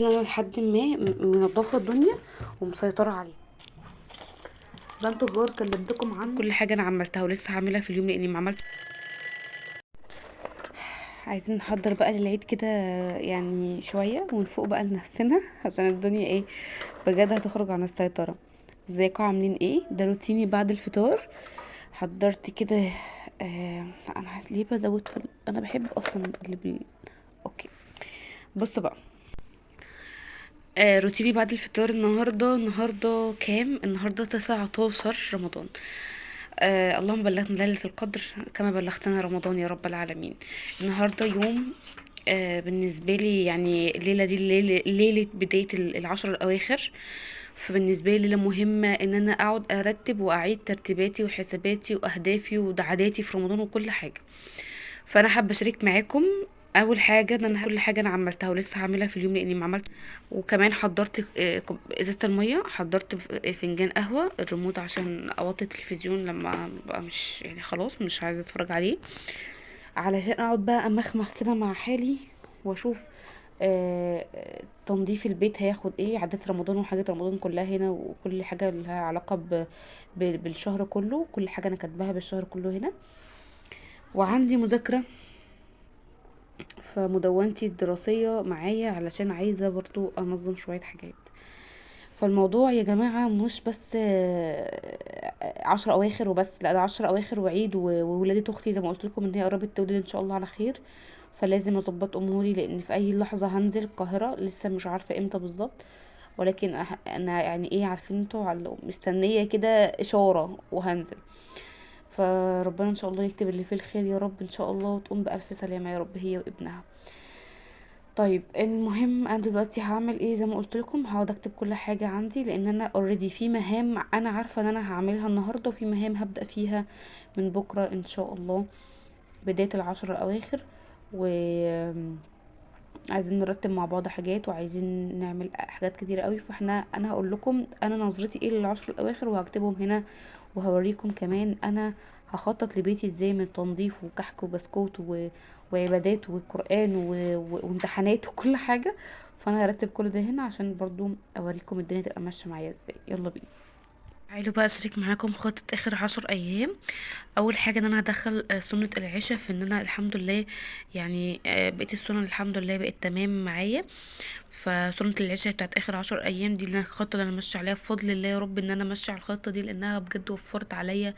انا لحد ما منضفه الدنيا ومسيطره عليها. ده انتوا جوار كلمتكم عنه. كل حاجة انا عملتها ولسه هعملها في اليوم لاني ما عملت. عايزين نحضر بقى للعيد كده يعني شوية ونفوق بقى لنفسنا عشان الدنيا ايه بجد هتخرج عن السيطرة. ازيكم عاملين ايه؟ ده روتيني بعد الفطار. حضرت كده انا ليه بزود في انا بحب اصلا اللي okay بصوا بقى، روتيني بعد الفطار النهارده كام؟ النهارده 19 رمضان. اللهم بلغنا ليلة القدر كما بلغتنا رمضان يا رب العالمين. النهارده يوم بالنسبة لي يعني الليلة دي ليلة بداية العشر الاواخر، فبالنسبه لي ليلة مهمة ان انا اقعد ارتب واعيد ترتيباتي وحساباتي واهدافي وعاداتي في رمضان وكل حاجة. فانا حابة اشارك معاكم اول حاجة ان انا كل حاجة انا عملتها ولسه هعملها في اليوم لاني ما عملت. وكمان حضرت ازازة المية، حضرت فنجان قهوة، الريموت عشان اوطي التلفزيون لما بقى مش يعني خلاص مش عايزه اتفرج عليه، علشان اقعد بقى امخمخ كده مع حالي واشوف تنظيف البيت هياخد ايه، عادات رمضان وحاجات رمضان كلها هنا، وكل حاجة لها علاقة بالشهر كله، كل حاجة انا كاتباها بالشهر كله هنا. وعندي مذاكرة فمدونتي الدراسية معايا علشان عايزة برضو انظم شوية حاجات. فالموضوع يا جماعة مش بس 10 اواخر وبس، لا ده 10 اواخر وعيد وولادة اختي زي ما قلت لكم ان هي قربت تولد ان شاء الله على خير، فلازم اظبط اموري لان في اي لحظة هنزل القاهرة، لسه مش عارفة امتى بالظبط، ولكن انا يعني ايه عارفين انتوا مستنية كده اشارة وهنزل. فربنا ان شاء الله يكتب اللي فيه الخير يا رب ان شاء الله، وتقوم بالف سلامه يا رب هي وابنها. طيب المهم انا دلوقتي هعمل ايه؟ زي ما قلت لكم هقعد اكتب كل حاجة عندي، لان انا already في مهام انا عارفه ان انا هعملها النهارده، وفي مهام هبدا فيها من بكره ان شاء الله بداية العشر الاواخر. و عايزين نرتب مع بعض حاجات وعايزين نعمل حاجات كتيرة قوي. فاحنا انا هقول لكم انا نظرتي ايه للعشر الاواخر وهكتبهم هنا، وهوريكم كمان انا هخطط لبيتي ازاي من تنظيف وكحك وبسكوت وعبادات وقرآن وامتحانات وكل حاجة. فانا هرتب كل ده هنا عشان برضو اوريكم الدنيا تبقى ماشية معايا ازاي. يلا بينا. تعالوا بقى اشارك معاكم خطة اخر 10 ايام. اول حاجة ان انا هدخل سنة العشاء، في ان انا الحمد لله يعني بقيت السنة الحمد لله بقت تمام معايا. فسنة العشاء بتاعت اخر 10 ايام دي اللي الخطة اللي انا ماشية عليها بفضل الله يا رب، ان انا ماشية على الخطة دي لانها بجد وفرت عليا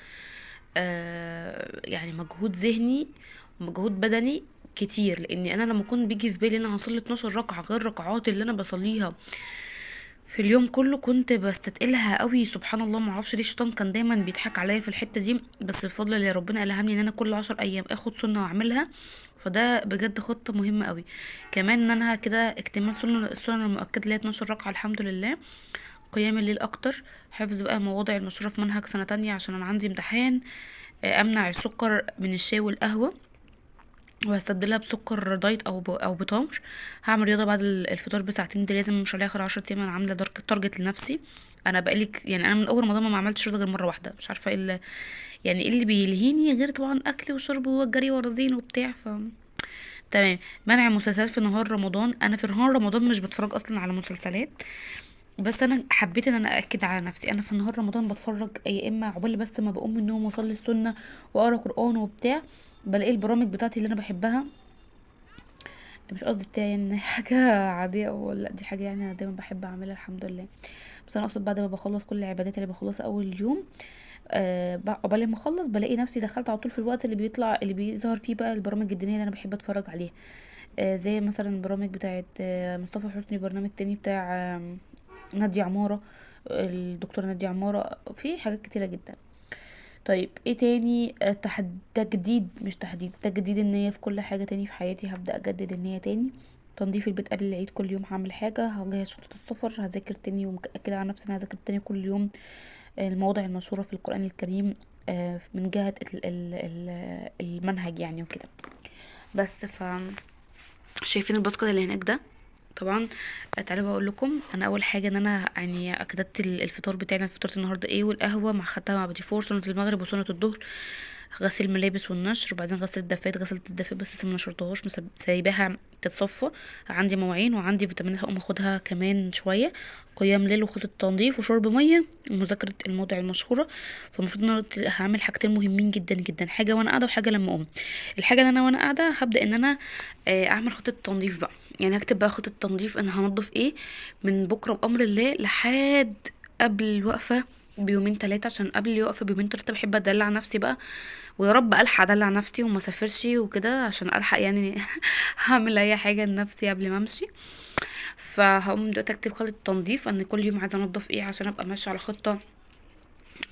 يعني مجهود ذهني ومجهود بدني كتير. لان انا لما كنت بيجي في بالي ان انا هصلي 12 ركعة غير الركعات اللي انا بصليها في اليوم كله كنت بستتقلها قوي. سبحان الله ما اعرفش ليه الشيطان كان دايما بيضحك عليا في الحتة دي، بس بفضل الله ربنا الهمني ان انا كل 10 ايام اخد سنة واعملها، فده بجد خطه مهمة قوي. كمان ان انا كده اكتمال السنة المؤكدة اللي هي 12 ركعة الحمد لله، قيام الليل اكتر، حفظ بقى مواضع المشروع في منهج سنة تانية عشان انا عندي امتحان، امنع السكر من الشاي والقهوة وهستبدلها بسكر diet او بتمر، هعمل رياضة بعد الفطار بساعتين، دي لازم مش عليها اخر 10 ايام. انا عامله target لنفسي، انا بقالي يعني انا من اول رمضان ما عملتش رياضة غير مرة واحدة، مش عارفه ايه يعني ايه اللي بيلهيني غير طبعا اكل وشرب والجري ورزين وبتاع. ف تمام. منع مسلسلات في نهار رمضان، انا في نهار رمضان مش بتفرج اصلا على مسلسلات، بس انا حبيت ان انا ااكد على نفسي انا في نهار رمضان بتفرج يا اما عقبال بس ما بقوم من النوم واصلي السنة واقرا قران وبتاع، بلاقي البرامج بتاعتي اللي انا بحبها، مش قصدي بتاعي ان حاجة عادية او لا، دي حاجة يعني انا دايما بحب اعملها الحمد لله، بس انا اقصد بعد ما بخلص كل العبادات اللي بخلصها اول يوم عقبال ما اخلص بلاقي نفسي دخلت على طول في الوقت اللي بيطلع اللي بيظهر فيه بقى البرامج الدينية اللي انا بحب اتفرج عليها، زي مثلا البرامج بتاعه مصطفى حسني، برنامج تاني بتاع نادية عمارة، الدكتورة نادية عمارة، في حاجات كتيرة جدا. طيب ايه تاني؟ تجديد، مش تحديد، تجديد النية في كل حاجة تاني في حياتي، هبدأ اجدد النية تاني. تنظيف البيت قبل العيد كل يوم هعمل حاجة، هجهز شنطة السفر، هذاكر تاني ومتأكدة على نفسي ان انا هذاكر تاني كل يوم المواضع المشهورة في القرآن الكريم من جهة المنهج يعني وكده. بس ف شايفين الباسكت اللي هناك ده؟ طبعا تعالوا بقول لكم انا اول حاجة ان انا يعني كتبت الفطار بتاعنا، فطرت النهارده ايه، والقهوة مع خدتها مع بتي فور، سنة المغرب وسنة الظهر. غسيل الملابس والنشر، وبعدين غسلت الدفات. غسلت الدفات بس لسه ما نشرتهاش، سايباها تتصفى. عندي مواعين وعندي فيتامينات هقوم اخدها كمان شوية. قيام ليل وخطه تنظيف وشرب مية ومذاكره المواضيع المشهورة. فالمفروض ان انا هعمل حاجتين مهمين جدا جدا، حاجة وانا قاعدة وحاجه لما اقوم. الحاجة اللي انا وانا قاعدة هبدا ان انا اعمل خطه تنظيف بقى، يعني هكتب بقى خطه تنظيف انا هنضف ايه من بكره بامر الله لحد قبل الوقفة بيومين ثلاثة، عشان قبل الوقفة بيومين ثلاثة بحب ادلع نفسي بقى، ويا رب الحق ادلع نفسي وما اسافرش وكده، عشان الحق يعني هعمل اي حاجة لنفسي قبل ما امشي. فهقوم دلوقتي اكتب خطه التنظيف ان كل يوم عايزه انضف ايه عشان ابقى ماشية على خطه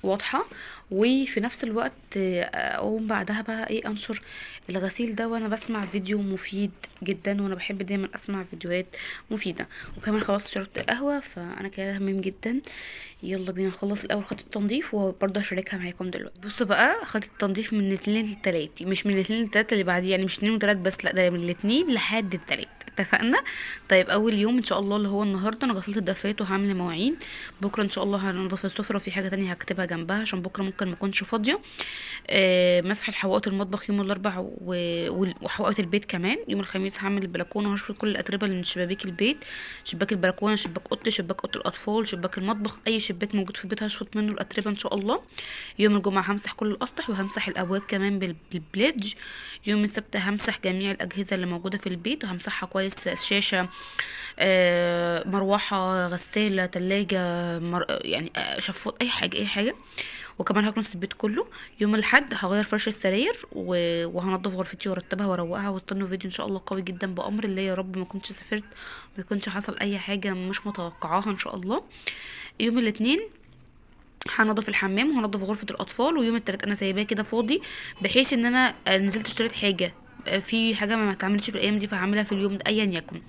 واضحة، وفي نفس الوقت اقوم بعدها بقى ايه انشر الغسيل ده وانا بسمع فيديو مفيد جدا، وانا بحب دايما اسمع فيديوهات مفيدة. وكمان خلاص شربت القهوة، فانا كده تمام جدا. يلا بينا نخلص الاول خطه التنظيف وبرضه هشاركها معاكم دلوقتي. بصوا بقى، خطه التنظيف من 2 ل 3، مش من 2 ل 3 اللي بعديه، يعني مش 2 و3 بس، لا ده من 2 لحد 3. اتفقنا؟ طيب اول يوم ان شاء الله اللي هو النهارده انا غسلت الدفات وهعمل مواعين. بكره ان شاء الله هنضف السفرة، وفي حاجة تانية هكتبها جنبها عشان بكره ممكن ما اكونش فاضية. مسح الحوائط المطبخ يوم الاربع وحوائط البيت كمان. يوم الخميس هعمل البلكونه وهشفط كل الاتربه اللي من شبابيك البيت، شباك البلكونه، شباك اوضتي، شباك اوضة الاطفال، شباك المطبخ، اي شباك موجود في البيت هشفط منه الاتربه ان شاء الله. يوم الجمعة همسح كل الاسطح وهمسح الابواب كمان بالبليدج. يوم السبت همسح جميع الاجهزة اللي موجودة في البيت وهمسحها كويس، شاشة، مروحة، غسالة، تلاجة، يعني شفاط، اي حاجة اي حاجة. وكمان هكنس البيت كله. يوم الاحد هغير فرش السراير وهنضف غرفتي وارتبها واروقها. واستنوا فيديو ان شاء الله قوي جدا بامر الله، يا رب ما كنتش سافرت، ما يكونش حصل اي حاجة مش متوقعاها ان شاء الله. يوم الاثنين هنضف الحمام وهنضف غرفة الاطفال. ويوم الثلاث انا سايباه كده فاضي، بحيث ان انا نزلت اشتريت حاجة، في حاجة ما اتعملتش في الايام دي فهعملها في اليوم ده ايا يكن.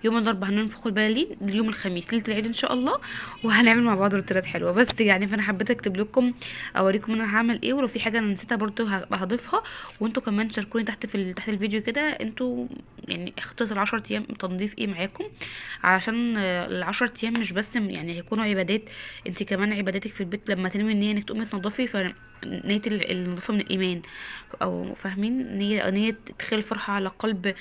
يوم الاربعاء هننفخ البلالين، اليوم الخميس ليلة العيد ان شاء الله، وهنعمل مع بعض روتينات حلوة. بس يعني فانا حبيت اكتب لكم اوريكم انا هعمل ايه، ولو في حاجة انا نسيتها برضو هضيفها. وانتوا كمان شاركوني تحت تحت الفيديو كده، انتوا يعني خطه ال10 ايام تنظيف ايه معاكم، علشان ال10 ايام مش بس يعني هيكونوا عبادات، انت كمان عباداتك في البيت لما تنوي النية انك تقومي تنضفي، فنيه النظافة من الايمان، او فاهمين نيه تدخل فرحه على قلب،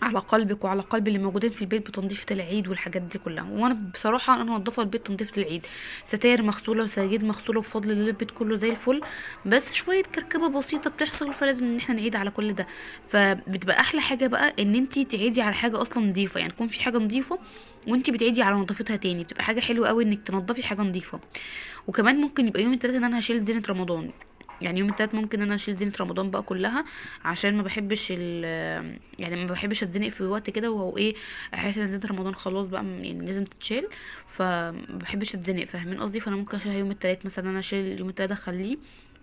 على قلبك وعلى قلب اللي موجودين في البيت بتنظيفة العيد والحاجات دي كلها. وانا بصراحة انا منضفه البيت تنظيفه العيد، ستاير مغسوله وسجاجيد مغسوله بفضل الله، البيت كله زي الفل، بس شوية كركبه بسيطة بتحصل، فلازم ان احنا نعيد على كل ده. فبتبقى احلى حاجة بقى ان انتي تعيدي على حاجة اصلا نظيفة، يعني يكون في حاجة نظيفة وانتي بتعيدي على نظافتها تاني، بتبقى حاجة حلوة قوي انك تنضفي حاجة نظيفة. وكمان ممكن يبقى يوم الثلاثاء ان انا هشيل زينة رمضان، يعني يوم التلات ممكن انا اشيل زينة رمضان بقى كلها، عشان ما بحبش يعني ما بحبش اتزنق في وقت كده وهو ايه، احس ان زينة رمضان خلاص بقى يعني لازم تتشال، فما بحبش اتزنق، فاهمين قصدي؟ فانا ممكن اشيلها يوم التلات مثلا، انا اشيل يوم التلات اخليه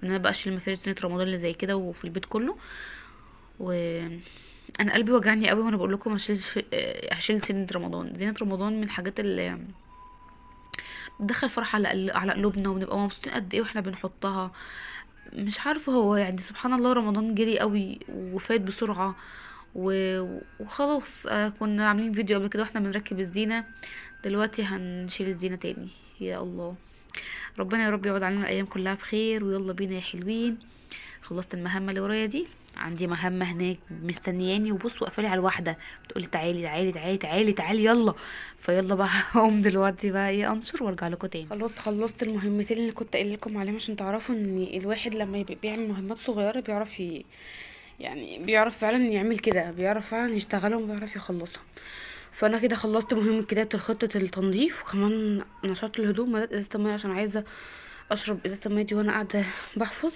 ان انا بقى اشيل مفارش زينة رمضان اللي زي كده وفي البيت كله. و انا قلبي وجعني قوي وانا بقول لكم هشيل زينة رمضان. زينة رمضان من الحاجات اللي بتدخل فرحة على قلوبنا، وبنبقى مبسوطين قد ايه واحنا بنحطها. مش عارفة، هو يعني سبحان الله رمضان جري قوي وفات بسرعة وخلاص. كنا عاملين فيديو قبل كده واحنا بنركب الزينة، دلوقتي هنشيل الزينة تاني. يا الله، ربنا يا رب يعود علينا الايام كلها بخير. ويلا بينا يا حلوين، خلصت المهمة اللي ورايا دي، عندي مهمة هناك مستنياني، وبصوا قفلي على الواحدة بتقولي تعالي تعالي تعالي تعالي تعالي يلا. فيلا بقى هقوم دلوقتي بقى ايه انشر وارجع لكم تاني. خلاص خلصت المهمتين اللي كنت قايله لكم عليهم، عشان تعرفوا ان الواحد لما يبقى بيعمل مهمات صغيرة بيعرف يعني بيعرف فعلا يعمل كده، بيعرف فعلا يشتغلهم وبيعرف يخلصهم. فانا كده خلصت مهمة كتابه الخطة التنظيف، وكمان نشرت الهدوم، مليت ازازة المية عشان عايزه اشرب ازازة المية دي وانا قاعدة بحفظ.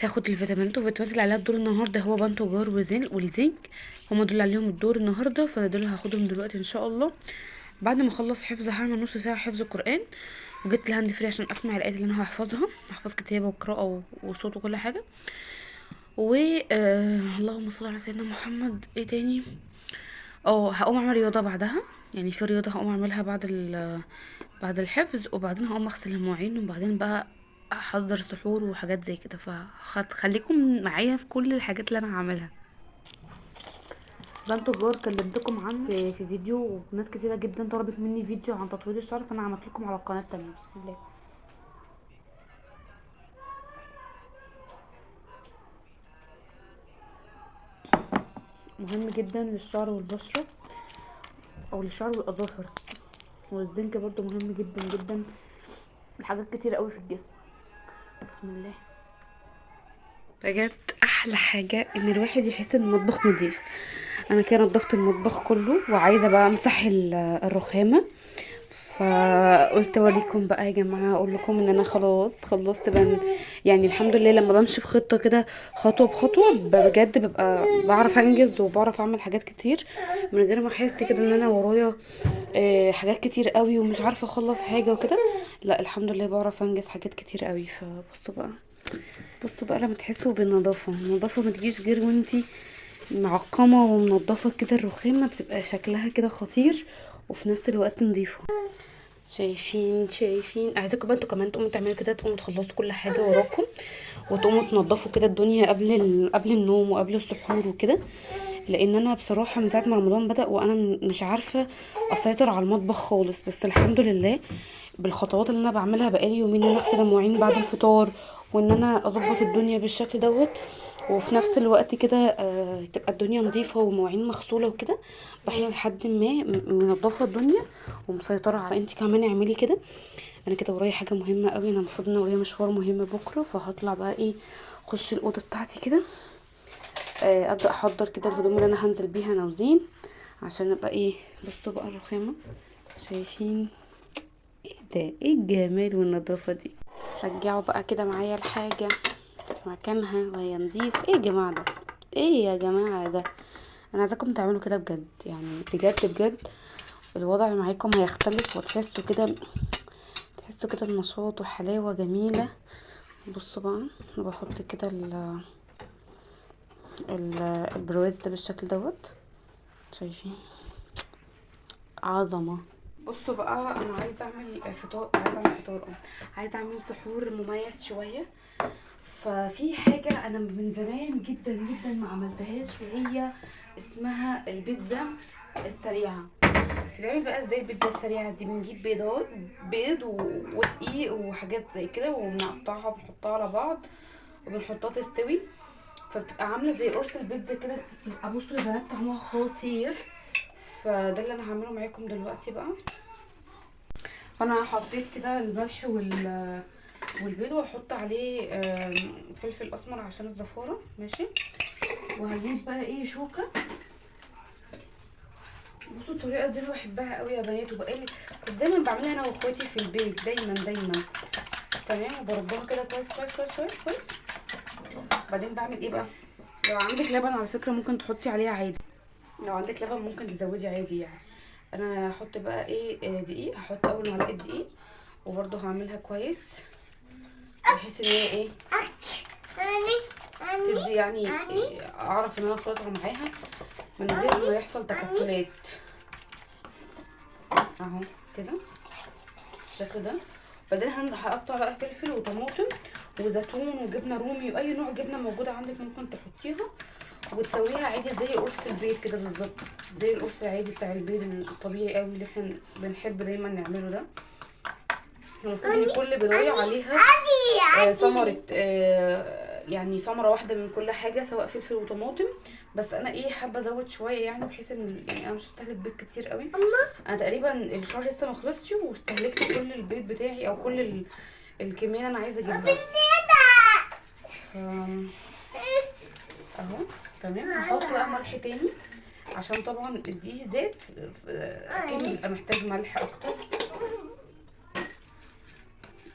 هاخد الفيتامينات، والفيتامينات اللي عليها الدور النهارده هو بانتوجار والزنك، هما دول اللي عليهم الدور النهارده، فانا دول هاخدهم دلوقتي ان شاء الله. بعد ما اخلص حفظ هعمل نص ساعة حفظ قران، وجبت ال hand free عشان اسمع الايات اللي انا هحفظها، هحفظ كتابه وقراءة وصوت وكل حاجة. و اللهم صل على سيدنا محمد. ايه تاني؟ هقوم اعمل رياضة بعدها، يعني في رياضة هقوم اعملها بعد الحفظ، وبعدين هقوم اغسل المواعين، وبعدين بقى احضر سحور وحاجات زي كده. فخليكم معايا في كل الحاجات اللي انا هعملها. بانتوجار كلمتكم عنه في فيديو، وناس كتيرة جدا طلبت مني فيديو عن تطويل الشعر، فانا عملت لكم على القناة التانية. بسم الله. مهم جدا للشعر والبشرة، او للشعر والاظافر. والزنك برضو مهم جدا جدا لحاجات كتير قوي في الجسم. بسم الله. بجد احلى حاجة ان الواحد يحس ان المطبخ نظيف. انا كده نظفت المطبخ كله، وعايزه بقى امسح الرخامه، فقلت اوريكم بقى يا جماعة، اقول لكم ان انا خلاص خلصت يعني الحمد لله لما بمشي بخطه كده خطوة بخطوة بجد ببقى بعرف انجز وبعرف اعمل حاجات كتير من غير ما احس كده ان انا ورايا حاجات كتير قوي ومش عارفه اخلص حاجة وكده. لا الحمد لله بعرف انجز حاجات كتير قوي. فبصوا بقى، بصوا بقى لما تحسوا بالنظافة، النظافة ما تجيش غير وانتي معقمه ومنظفه كده الرخامه، بتبقى شكلها كده خطير وفي نفس الوقت نظيفة. شايفين؟ شايفين؟ عايزاكم بقى انتوا كمان تقوموا تعملوا كده، تقوموا تخلصوا كل حاجة وراكم وتقوموا تنظفوا كده الدنيا قبل النوم وقبل السحور وكده، لان انا بصراحة من ساعة ما رمضان بدا وانا مش عارفه اسيطر على المطبخ خالص. بس الحمد لله بالخطوات اللي انا بعملها بقالي يومين، ان انا اغسل المواعين بعد الفطار وان انا اظبط الدنيا بالشكل دوت، وفي نفس الوقت كده تبقى الدنيا نظيفة ومواعين مغسوله وكده، بحس لحد ما منظفه الدنيا ومسيطره. فانت كمان اعملي كده. انا كده ورايا حاجة مهمة قوي، انا المفروض ان ورايا مشوار مهم بكره، فهطلع بقى ايه، اخش الاوضة بتاعتي كده، ابدا احضر كده الهدوم اللي انا هنزل بيها انا وزين، عشان ابقى ايه. بصوا بقى الرخامه، شايفين ايه ده؟ ايه الجمال والنظافة دي؟ رجعوا بقى كده معايا الحاجة مكانها وهي نظيف. ايه يا جماعة ده؟ ايه يا جماعة ده؟ انا عايزاكم تعملوا كده بجد، يعني بجد بجد الوضع معاكم هيختلف، وتحسوا كده، تحسوا كده بنشاط وحلاوة جميلة. بصوا بقى، انا بحط كده البرواز ده بالشكل دوت، شايفين عظمه. بصوا بقى، انا عايزه اعمل فطار، عايزه اعمل فطار، عايزه اعمل سحور مميز شوية. ففي حاجة انا من زمان جدا جدا ما عملتهاش، وهي اسمها البيتزا السريعة. بتتعمل بقى ازاي البيتزا السريعة دي؟ بنجيب بيض ودقيق وحاجات زي كده، وبنقطعها وبنحطها على بعض وبنحطها تستوي، فبتبقى عامله زي قرص البيتزا كده. بتبقى بصوا يا بنات طعمها خطير. فده اللي انا هعمله معاكم دلوقتي بقى. انا حطيت كده الملح والبيض، واحط عليه فلفل اسمر عشان الزفاره، ماشي. وهجيب بقى ايه، شوكه. بصوا الطريقة دي انا بحبها قوي يا بنات، وبقالي كنت دايما بعملها انا واخواتي في البيت، دايما دايما. تمام، وبربها كده كويس كويس كويس كويس كويس. بعدين بعمل ايه بقى، لو عندك لبن على فكرة ممكن تحطي عليها عادي، لو عندك لبن ممكن تزودي عادي يعني. انا هحط بقى ايه، دقيق، هحط اول معلقه دقيق، وبرده هعملها كويس بحيث ان هي ايه تدي يعني إيه، اعرف ان انا اخلطها معاها من غير ما يحصل تكتلات. اهو كده بالشكل ده. بعدين هقطع بقى فلفل وطماطم وزيتون وجبنه رومي، واي نوع جبنه موجودة عندك ممكن تحطيها، وتسويها عادي زي قرص البيض كده بالظبط، زي القرص العادي بتاع البيض الطبيعي قوي اللي احنا بنحب دايما نعمله ده. المفروض ان كل بيضايه عليها ثمره، يعني ثمره واحدة من كل حاجة، سواء فلفل وطماطم. بس انا ايه حابة ازود شوية يعني، بحيث ان يعني انا مش هستهلك بيض كتير قوي. انا تقريبا الشهر لسه ما خلصش واستهلكت كل البيض بتاعي، او كل الكمية اللي انا عايزه اجيبها. اهو تمام. هحط بقى ملح تاني عشان طبعا الدقيق زاد، اكيد بيبقى محتاج ملح اكتر.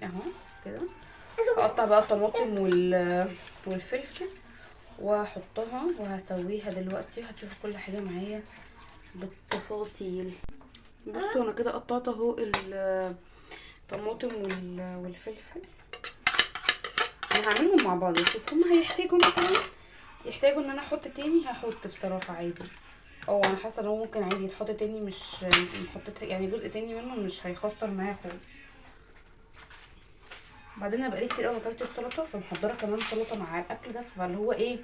اهو كده. هقطع بقى الطماطم والفلفل واحطها وهسويها دلوقتي، هتشوفوا كل حاجة معايا بالتفاصيل. بصوا انا كده قطعت اهو الطماطم والفلفل، انا هعملهم مع بعض واشوف هما هيحتاجوا مثلا، يحتاجوا ان انا احط تاني هحط بصراحة عادي. انا حاسه ان هو ممكن عادي يتحط تاني، مش حطيت يعني جزء تاني منه مش هيخسر معايا خالص. بعدين انا بقالي كتير قوي ما اكلتش السلطة، فمحضره كمان سلطة مع الاكل ده، فاللي هو ايه،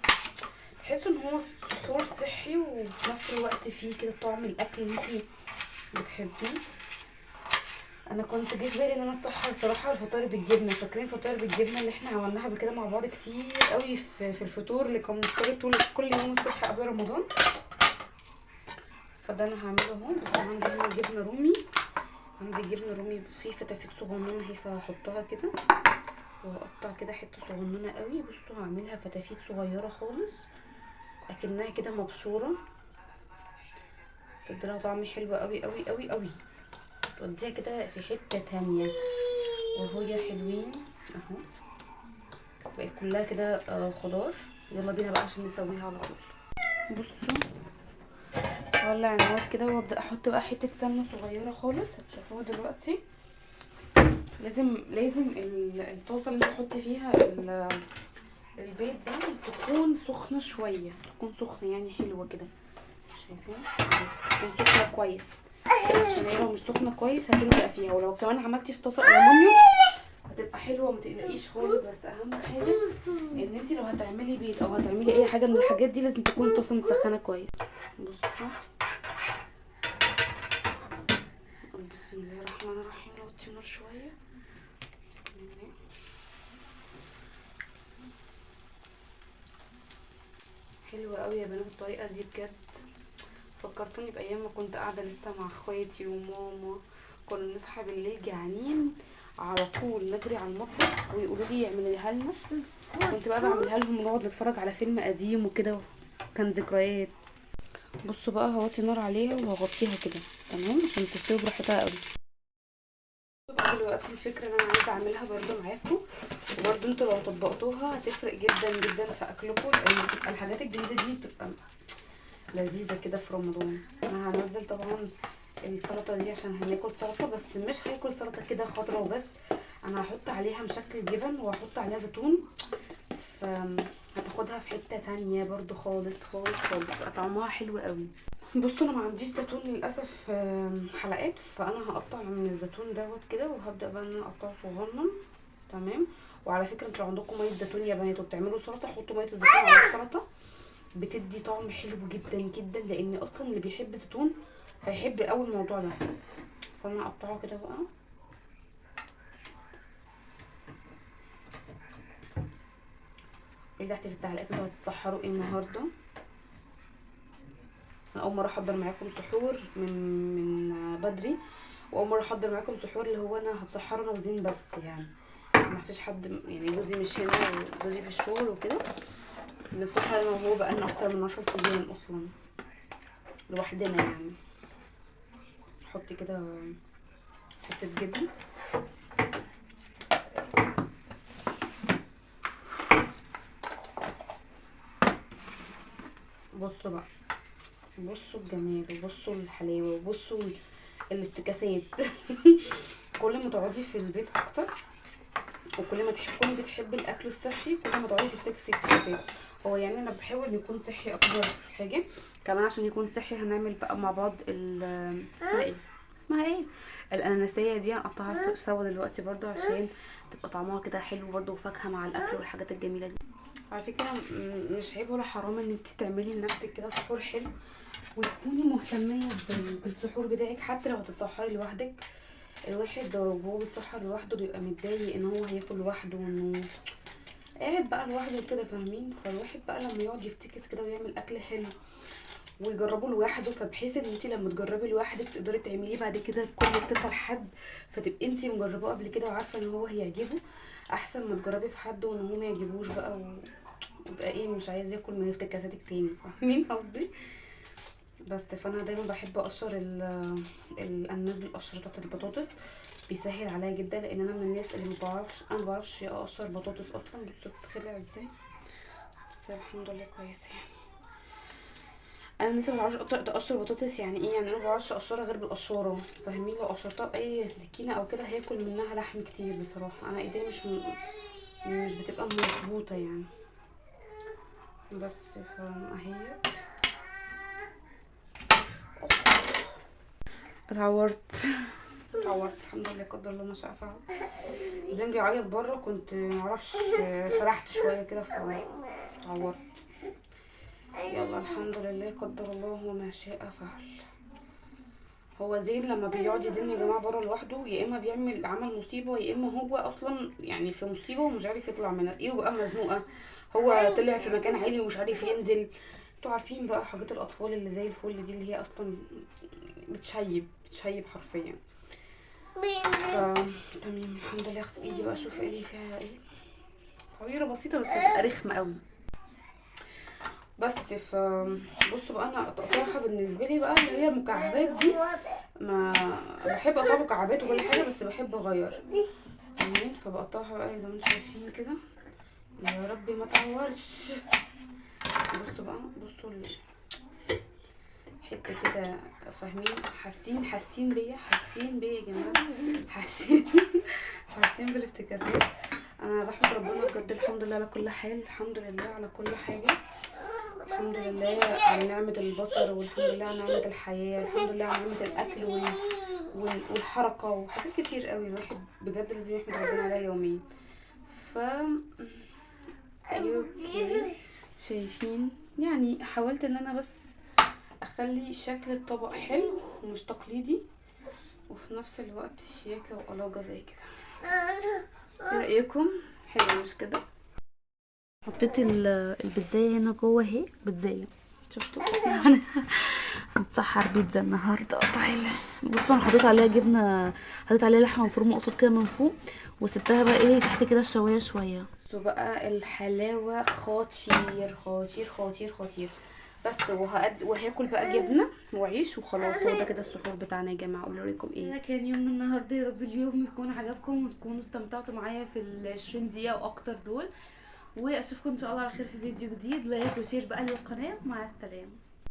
تحسوا ان هو سحور صحي وفي نفس الوقت فيه كده طعم الاكل اللي انتي بتحبيه. انا كنت جه في بالي ان انا اتسحر صراحة الفطاير بالجبنه. فاكرين فطاير بالجبنه اللي احنا عملناها قبل كده مع بعض كتير قوي في الفطور اللي كنا بنفطر طول كل يوم الصبح قبل رمضان؟ فده انا هعمله اهو. بس عندي هنا جبنه رومي، عندي جبنه رومي فيه فتافيت صغننه اهي، فهحطها كده وهقطع كده حتة صغننه قوي. بصوا هعملها فتافيت صغيرة خالص اكنها كده مبشوره، تديلها طعم حلو قوي قوي قوي قوي، توديها كده في حتة تانية. وهو يا حلوين اهو بقت كلها كده خضار. يلا بينا بقى عشان نسويها على طول. بصوا هولع النار كده وابدا احط بقى حتة سمنه صغيرة خالص، هتشوفوها دلوقتي. لازم الطاسه اللي تحطي فيها البيض ده تكون سخنة شوية، تكون سخنة يعني حلوة كده، شايفين؟ تكون سخنة كويس، عشان هي لو مش سخنة كويس هتلزق فيها. ولو كمان عملتي في طاسه الومنيوم هتبقى حلوة ما تقلقيش خالص. بس اهم حاجة ان انت لو هتعملي بيض او هتعملي اي حاجة من الحاجات دي لازم تكون الطاسه متسخنه كويس. بصوا بسم الله الرحمن الرحيم، نوطي النار شوية. بسم الله. حلوة قوي يا بنات الطريقة دي بجد، فكرتوني بايام ما كنت قاعدة لسه مع اخواتي وماما، كنا نصحى بالليل جعانين على طول نجري على المطبخ ويقولوا لي اعمليها لنا، كنت بقى بعملها لهم ونقعد نتفرج على فيلم قديم وكده، كان ذكريات. بصوا بقى هوطي النار عليها وهغطيها كده تمام عشان تستوي براحتها قوي. دلوقتي الفكرة اللي انا عايزه اعملها برده معاكم، وبرده انتوا لو طبقتوها هتفرق جدا جدا في اكلكم، لان بتبقى الحاجات الجديدة دي بتبقى لذيذة كده في رمضان. انا هنزل طبعا السلطة دي عشان هناكل سلطة، بس مش هاكل سلطة كده خضرا وبس، انا هحط عليها مشكل جبن وهحط عليها زيتون، فهتاخدها في حتة تانية برده خالص خالص خالص، بقى طعمها حلو قوي. بصوا انا ما عنديش زيتون للاسف حلقات، فانا هقطع من الزيتون دوت كده وهبدا بقى ان انا اقطعه صغنن تمام. وعلى فكرة انتوا لو عندكم مية زيتون يا بنات وبتعملوا سلطة، حطوا مية الزيتون على السلطة، بتدي طعم حلو جدا جدا، لان اصلا اللي بيحب زيتون هيحب قوي الموضوع ده. فانا هقطعه كده بقى. ايه تحت في التعليقات انتوا هتتسحروا ايه النهارده؟ انا اول مرة احضر معاكم سحور من بدري، واول مرة احضر معاكم سحور اللي هو انا هتسحر انا وزين بس، يعني ما فيش حد، يعني جوزي مش هنا وجوزي في الشغل وكده، بنسحر انا وهو بقالنا اكتر من 10 ايام اصلا لوحدنا يعني. حطي كده حتة جبن، بصوا بقى، بصوا الجمال وبصوا الحلاوة وبصوا الافتكاسات. كل ما تقعدي في البيت اكتر وكل ما تكوني بتحبي الاكل الصحي، كل ما تقعدي تفتكسي افتكاسات. هو يعني انا بحاول يكون صحي اكبر حاجة، كمان عشان يكون صحي هنعمل بقى مع بعض اسمها ايه، اسمها ايه، الاناناسيه دي هنقطعها سوا دلوقتي برضو عشان تبقى طعمها كده حلو برضو، وفاكهة مع الاكل والحاجات الجميلة دي. على فكرة مش عيب ولا حرام ان انت تعملي لنفسك كده سحور حلو وتكوني مهتميه بالسحور بتاعك، حتى لو هتتسحري لوحدك. الواحد وهو بيتسحر لوحده بيبقى متضايق ان هو هياكل لوحده وانه قاعد بقى لوحده كده، فاهمين؟ فالواحد بقى لما يقعد يفتكس كده ويعمل اكل حلو ويجربه لوحده، فبحيث ان انت لما تجربي لوحدك تقدري تعمليه بعد كده بكل ثقة لحد، فتبقي انت مجرباه قبل كده وعارفه ان هو هيعجبه، احسن ما تجربي في حد وان هو ما يعجبوش بقى ويبقى ايه مش عايز ياكل من افتكاساتك تاني، فاهمين قصدي؟ بس فانا دايما بحب اقشر الاناناس بالقشره بتاعت البطاطس، بيسهل عليا جدا، لان انا من الناس اللي ما بعرفش، انا ما بعرفش اقشر بطاطس اصلا. بصوا بتخلع ازاي، بس الحمد لله كويسة يعني. انا لسه ما بعرفش اقشر بطاطس، يعني ايه يعني انا ما بعرفش اقشرها غير بالقشاره، فاهمين؟ لو قشرتها باي سكينة او كده هياكل منها لحم كتير بصراحة، انا ايديا مش بتبقى مظبوطة يعني. بس فاهي اتعورت اتعورت الحمد لله، قدر الله ما شاء فعل. زين بيعيط بره، كنت معرفش سرحت شوية كده فاتعورت. يلا الحمد لله قدر الله وما شاء فعل. هو زين لما بيقعد يزن يا جماعة بره لوحده، يا اما بيعمل عمل مصيبة، يا اما هو اصلا يعني في مصيبة ومش عارف يطلع منها، ايده بقى مزنوقه، هو طلع في مكان عالي ومش عارف ينزل انتوا عارفين بقى حاجات الاطفال اللي زي الفل دي، اللي هي اصلا بتشيب بتشيب حرفيا. تمام الحمد لله. اغسل ايدي بقى اشوف ايه فيها، ايه تعويره بسيطة بس هتبقى رخمة قوي. بس بصوا بقى، انا تقطيعها بالنسبة لي بقى اللي هي المكعبات دي، ما بحب اقطع مكعبات وكل حاجة، بس بحب اغير. تمام، فبقطعها بقى زي ما انتم شايفين كده. يا ربي ما تعورش. بصوا بقى، بصوا حتة كده، فاهمين؟ حاسين، حاسين بيا، حاسين بيا يا جماعة، حاسين حاسين بالافتكاسات. انا بحمد ربنا بجد، الحمد لله على كل حال، الحمد لله على كل حاجة، الحمد لله على نعمه البصر، والحمد لله على نعمه الحياة، الحمد لله على نعمه الاكل والحركة وحاجات كتير قوي. الواحد بجد لازم يحمد ربنا عليها يوميا. ف okay، شايفين يعني حاولت ان انا بس اخلي شكل الطبق حلو ومش تقليدي، وفي نفس الوقت شياكه وقلاجه زي كده. ايه رايكم؟ حلو مش كده؟ حطيت البيتزايه هنا جوه اهي، بيتزايه، شفتوا؟ هنتسحر بيتزا النهارده. تعالى بصوا، انا حطيت عليها جبنه، حطيت عليها لحمه مفرومه قصاد كده من فوق، وسبتها بقى ايه تحت كده الشوايه شوية. بصوا بقى الحلاوة خطير خطير خطير خطير. بس وهاكل بقى جبنه وعيش وخلاص. هو ده كده السحور بتاعنا يا جماعة. قولوا رايكم ايه. ده كان يومنا النهارده، يا رب اليوم يكون عجبكم وتكونوا استمتعتوا معايا في ال 20 دقيقة واكتر دول، واشوفكم ان شاء الله على خير في فيديو جديد. like و share بقى للقناة. مع السلامة.